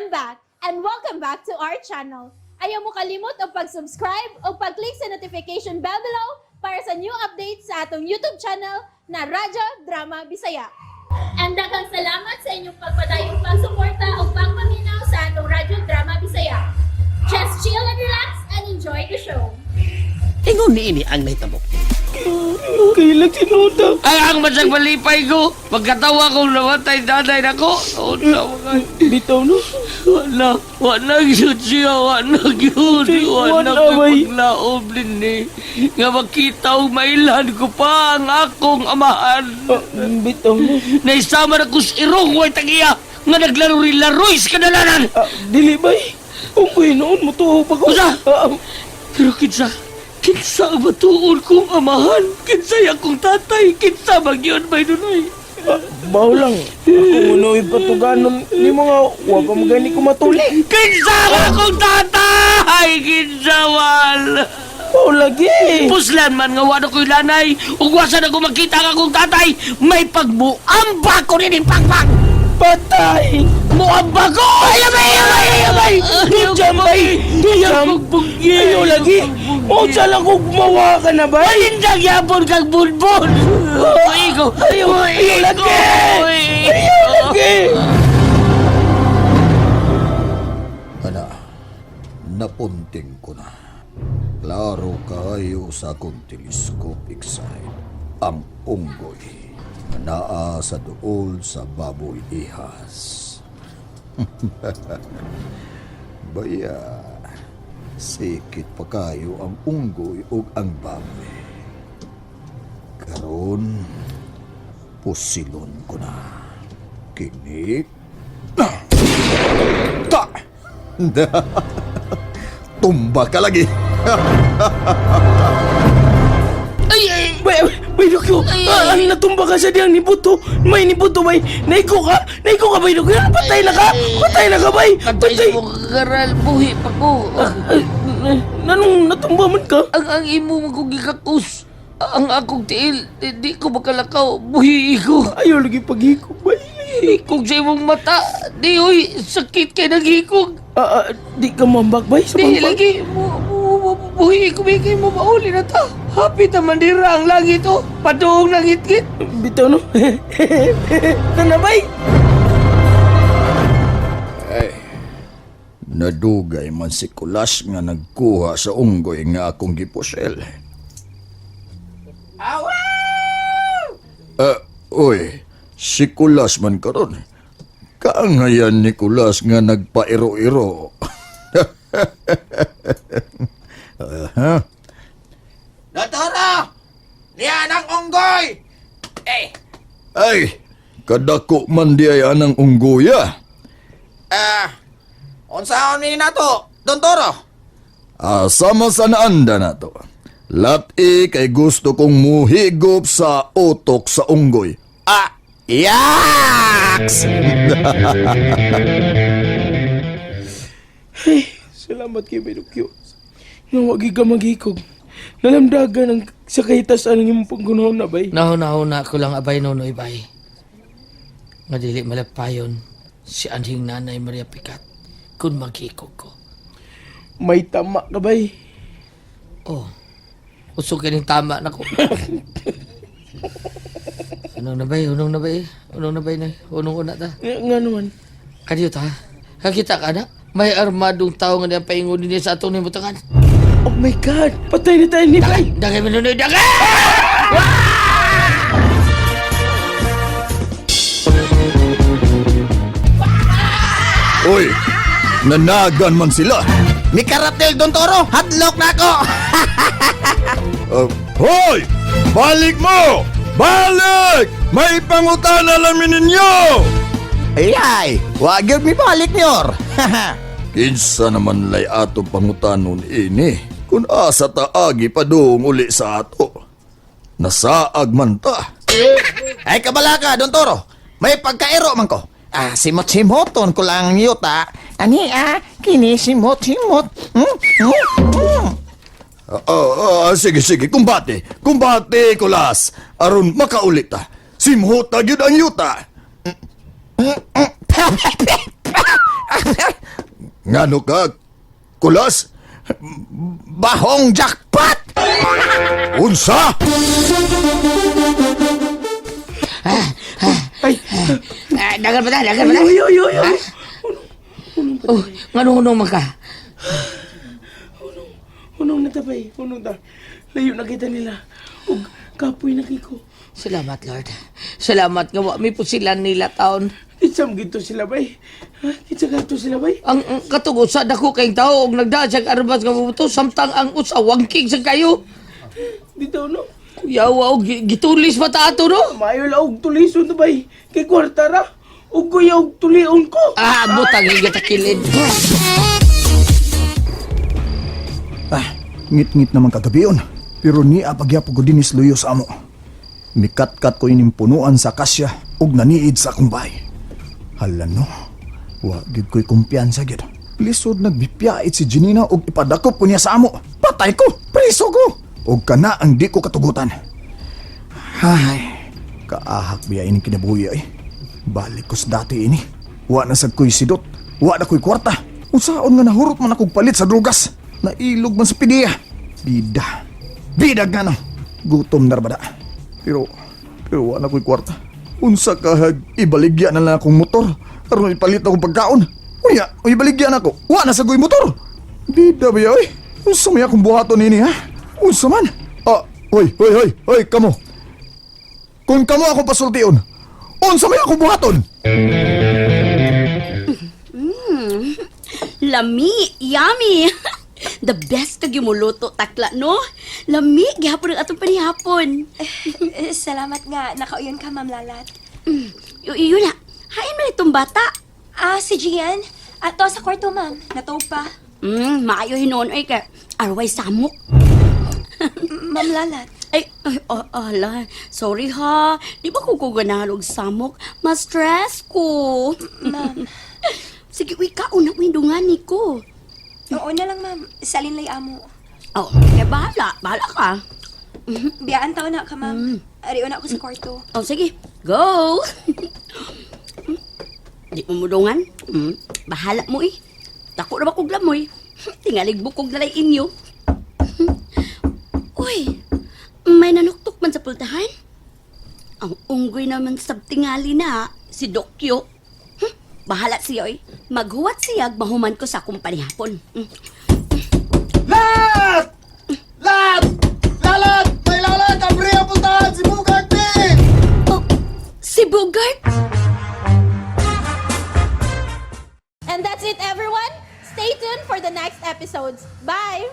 I'm back and welcome back to our channel. Ayaw mo kalimot og pag-subscribe o pag-click sa notification bell below para sa new updates sa atong YouTube channel na Radyo Drama Bisaya. And daghang salamat sa inyong pagpadayong pagsuporta o pagpaminaw sa atong Radyo Drama Bisaya. Just chill and relax and enjoy the show. Ingon niini ang nahitabo. Kailan sinuta? Ay, ang masag malipay ko. Pagkatawa kong namatay nanay nako. Wala, wala. Bitaw no? Wala, wala gyud siya, wala gyud. Wala Wala, ko bay. paglaom din eh. Nga makita og mailan ko pa ang akong amahan. Ah, bitaw no? Naisama na ko sa irong way tagiya nga naglaro rin laroy sa kadalanan. Ah, dili bay. Kung ko'y noon, mutuo pa ko. Usa! Ah, Pero kinsa, kinsa ang matuon kong amahan? Kinsa akong tatay? Kinsa magyun may dunay? ah, baw lang. Ako munoy patuganon ni mga wa pa magani ko matuli. Kinsa ang akong tatay? Kinsa wal? Baw lagi. Puslan man nga wala ko'y lanay ug wasa na ko makita ang akong tatay, may pagmuamba ko nining pangpang! Patay! Muamba ko! Ay, abay, abay, abay! Dujam, bay! Dujam! Ayaw lagi! O, lang kung gumawa ka na, bay! Palindag yapon kang bunbon! Uy, ko! Ayaw, ayaw lagi! Ayaw lagi! Ana, napunting ko na. Klaro kayo sa akong telescopic sight. Ang unggoy nga naa sa duol sa baboy ihas. Baya, sikit pa kayo ang unggoy ug ang baboy. Karon, pusilon ko na. Kini, ta! Tumba ka lagi. Ay, ay! Bay, bay, Dokyo! Ah, ang natumba ka sa diyang nibuto! May nibuto, bay! Naigo ka! Naigo ka, bay, Dokyo! Patay na ka! Patay na ka, bay! Patay sa mong kagaral, buhi pa ko. Ah, ah, nanong natumba man ka? Ang imo mo kong gikakus. Ang akong tiil, di ko makalakaw, buhi ko. Ayaw lagi paghikog, bay! Hikog sa imong mata. Di, uy, sakit kay naghikog. Ah, ah, di ka mambak, bay? Sa Di, pangpang? lagi, buhi ko, kay mo mauli na ta. Hapit naman dira ang langit, oh. Paduong nangitgit. Bitaw, no? Tana, bay! Nadugay man si Kulas nga nagkuha sa unggoy nga akong gipusel. Awa! Uy, si Kulas man karon. Kaangayan ni Kulas nga nagpairo-iro. Aha. Dotoro! Niyan ang unggoy! Eh, Ay, kadako man di ay anang unggoya. ah, unsaon ni nato, Don Toro? Asa man sa naanda na to. Lati kay gusto kong muhigop sa utok sa unggoy. Ah, yaks! Salamat kay Bay Dokyo. Nga wagi ka maghikog. Nalamdagan ang sa kahitasan ng imong panggunahon na, bay. Nahuna-huna ko lang abay nonoy bay. Nga dili malapayon si anhing nanay Maria Picat kung maghikog ko. May tama ka, bay. Oh, usog kining tama na ko. Unong na bay, unong na bay, unong na bay na, unong una ta. Nga naman. Kadiyo ta, kakita ka na, may armadong tao nga niya paingon niya sa atong nimutangan. Oh my God! Patay na tayo ni bay! Dagay manunoy, dagay! Uy, nanagan man sila. Mikaratel, Don Toro! Hadlok na ako! Hoy! Balik mo! Balik! May pangutana lang ninyo! Ay, ay! Wag yun mi balik niyor! Kinsa naman lay ato pangutanon ini kung asa taagi padung uli sa ato. Nasaag man ta. Ay, kabala ka, Don Toro! May pagkairo man ko. Ah, simot-simoton ko lang ang yuta. Ani ah, kini simot-simot. Hmm? Hmm? Hmm? Ah, ah, sige, sige, kumbate. Kumbate, Kulas. Aron makaulit ta. Simhota gyud ang yuta. Ngano ka? Kulas? Bahong jackpot! Unsa? Ay, Ah, dagan pa ta, dagan pa ta. ay, ay, ay, ay. Oh, nganong hunong man ka? Hunong na ta, bay. Hunong ta. Layo na kita nila. Ug kapoy na kiko. Salamat, Lord. Salamat nga wa mi pusilan nila taon. Kitsam gito sila, bay. Ha? Kitsa gato sila, bay. Ang katong usa dako kayong tao og nagdaan sa arbas nga buto samtang ang usa wangking sa kayo. Dito, no? Kuyawa og gitulis pa ta ato no. Mayo la og tulison ta, bay. Kay kwarta ra. Ug kuya og tulion ko. Ah, butang gitakilid. Ah, ngit-ngit naman kagabion. Pero niya pagyapog ko dinis luyo sa amo. Mikat-kat ko ining punuan sa kasya ug naniid sa akong bahay. Hala no, wa gid ko'y kumpiyansa gid. Lisod nagbipyait si Janina ug ipadakop ko niya sa amo. Patay ko, preso ko. Ug kana ang di ko katugutan. Hay, kaahak biya ining kinabuhi ay. Balik ko sa dati ini. Wa na sad ko'y sidot, wa na ko'y kwarta. Unsaon nga nahurot man akong palit sa drugas. Nailog man sa pidiya. Bida. Bida nga no. Gutom na ra ba da. Pero wa na ko'y kwarta. Unsa ka hag, ibaligya na lang akong motor. Aron ipalit akong pagkaon. Unya, ibaligya na ako. Wa na sa ko'y motor. Bida ba oy? Unsa may akong buhaton nini ha? Unsa man? Ah, oy, oy, oy, oy, kamo. Kung kamo ako pasultion, unsa may akong buhaton? Lami, yummy. The best kag muluto takla no. Lami gihapon ang atong panihapon. Eh, salamat nga, nakauyon ka, Ma'am Lalat. Iyo na. Hain man itong bata. Ah, si Gian. Ato sa kwarto, ma'am. Natog pa. Maayo hinuon ay kay arway samok. Ma'am Lalat. Ay, ay, oh, ala. Sorry ha. Di ba ko ganahan og samok? Ma-stress ko. Ma'am. Sige, uy ka una uy dungan ni ko. Oo na lang, ma'am. Salin lay amo. Oh, kay bahala, bahala ka. Biyaan tao na ka, ma'am. Arion ako sa kwarto. Oh, sige. Go! Di mo mudungan. Bahala mo eh. Dako na ba kog lamoy? Tingalig bukog na lay inyo. Uy, may nanuktok man sa pultahan. Ang unggoy naman sa tingali na, si Dokyo. Bahala siya oy. Maghuwat siya, mahuman ko sa akong panihapon. Lat! Lat! Lalat! May lalat! Abri ang puntahan! Si Bugart eh! Oh, si Bogart? And that's it, everyone. Stay tuned for the next episodes. Bye!